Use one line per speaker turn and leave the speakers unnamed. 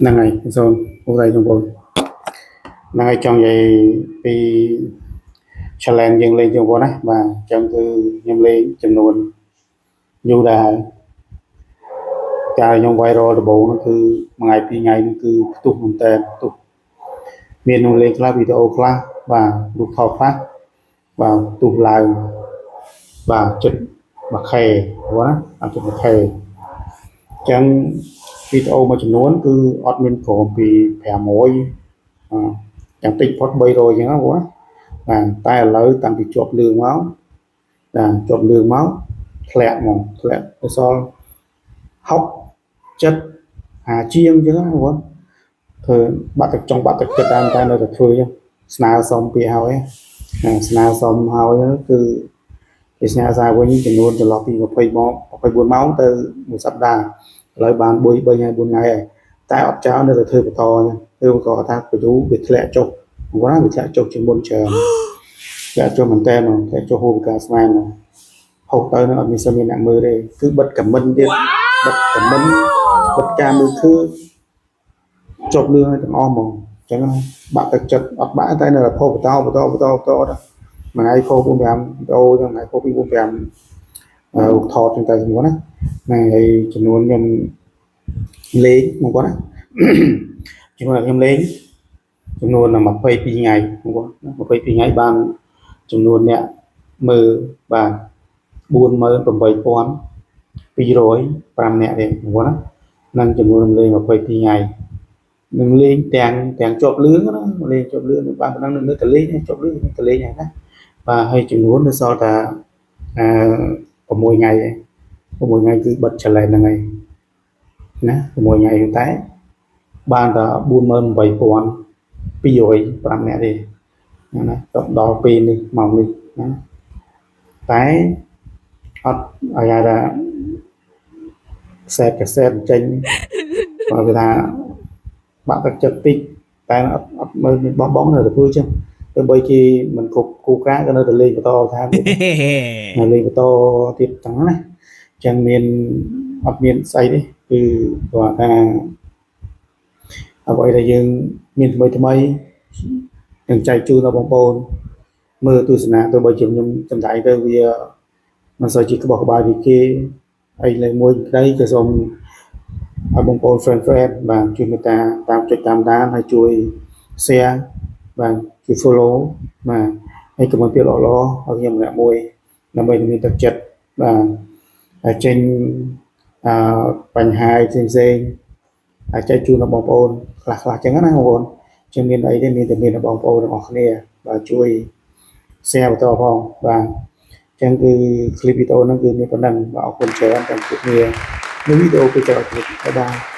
ហ្នឹងហើយសូមពូដៃបងប្អូនហ្នឹងហើយចង់និយាយពី challenge យើងលេងជាងបងប្អូនណាបាទអញ្ចឹងគឺខ្ញុំលេងចំនួនយូរដែរហើយកាលខ្ញុំ viral ដំបូងនោះគឺមួយថ្ងៃពីរថ្ងៃនោះគឺផ្ទុះមែនតើផ្ទុះមានខ្ញុំលេងខ្លះវីដេអូខ្លះបាទរូបថតខ្លះបាទផ្ទុះឡើងបាទចិត្ត 1K បងណាអត់ចិត្ត 1K អញ្ចឹងវីដេអូមួយចំនួនគឺអត់មានក្រោមពី500អយ៉ាងតិចផុត300អញ្ចឹងណាបងណាបាទតែឥឡូវតាំងពីជាប់លឿងមកបាទជាប់លឿងមកធ្លាក់ហ្មងធ្លាក់ទៅសល់60 70 50ជាងអញ្ចឹងណាបងធ្វើបាក់ទឹកចង់បាក់ទឹកចិត្តតាមតែនៅតែធ្វើអញ្ចឹងស្នើសុំពីហើយស្នើសុំហើយគឺគេស្នើសារវិញចំនួនចន្លោះពី20ម៉ោង24ម៉ោងទៅមួយសប្តាហ៍ឥឡូវបាន3 3ថ្ងៃ4ថ្ងៃហើយតែអត់ចោលនៅតែធ្វើបន្តអញ្ចឹងធ្វើបន្តថាបញ្យូវាធ្លាក់ចុះបងណាវាធ្លាក់ចុះជាងមុនច្រើនធ្លាក់ចុះមែនតើធ្លាក់ចុះហូបការស្មានហូបទៅនឹងអត់មានសូវមានអ្នកមើលទេគឺបិទ comment ទៀតបិទ comment បិទការមើលឃើញចប់លឿងឲ្យទាំងអស់ហ្មងអញ្ចឹងបាក់ទឹកចិត្តអត់បាក់តែនៅតែផុសបន្តបន្តបន្តបន្តដល់មួយថ្ងៃផុស4 5វីដេអូចឹងថ្ងៃផុស2 4 5អឺថតចឹងតែចំនួនណាហ្នឹងហើយចំនួនខ្ញុំលេងបងប្អូនណាចំនួនខ្ញុំលេងចំនួន22ថ្ងៃបងប្អូន22ថ្ងៃបានចំនួនអ្នកមើលបាទ48205នាក់ទេបងប្អូនណានឹងចំនួនលេង22ថ្ងៃនឹងលេងទាំងទាំងជាប់លឿងណាលេងជាប់លឿងបានប៉ុណ្ណឹងនៅតែលេងជាប់លឿងនៅតែលេងហ្នឹងណាបាទហើយចំនួននៅសល់តែអឺ6ថ្ងៃឯង6ថ្ងៃគឺបិទ challenge ហ្នឹងហើយណា6ថ្ងៃហ្នឹងតែបានតែ48205នាក់ទេណាដល់ពេលនេះម៉ោងនេះណាតែអត់ឲ្យថាសេតកសែតចេញបើគេថាបាក់ទឹកចិត្តតិចតែអត់អត់មើលមានបោះបង់នៅតែធ្វើចឹងទោះបីជាមិនគ្រប់គូការក៏នៅតែលេងបន្តថានៅលេងបន្តទៀតចឹងណាចឹងមានអត់មានស្អីទេគឺគាត់ថាអ្វីដែលយើងមានថ្មីថ្មីនឹងចែកជូនដល់បងប្អូនមើលទស្សនាទោះបីជាខ្ញុំចំណាយទៅវាមិនសូវជាក្បោះក្បាយពីគេអីលើមួយក្តីក៏សូមឲ្យបងប្អូន friend friend បាទជួយមេត្តាតាមចុចតាមដានហើយជួយ share បាទជួយ follow បាទហើយ comment ពាក្យល្អៗឲ្យខ្ញុំម្នាក់មួយដើម្បីមានទឹកចិត្តបាទហើយចេញអឺបញ្ហាផ្សេងផ្សេងហើយចែកជូនដល់បងប្អូនខ្លះខ្លះចឹងណាបងប្អូនចឹងមានអីទេមានតែមានបងប្អូនទាំងអស់គ្នាបាទជួយ share បន្តផងបាទចឹងគឺ clip វីដេអូហ្នឹងគឺមានប៉ុណ្ណឹងបាទអរគុណច្រើនតាមជួបគ្នានៅវីដេអូពេលក្រោយទៀត bye bye.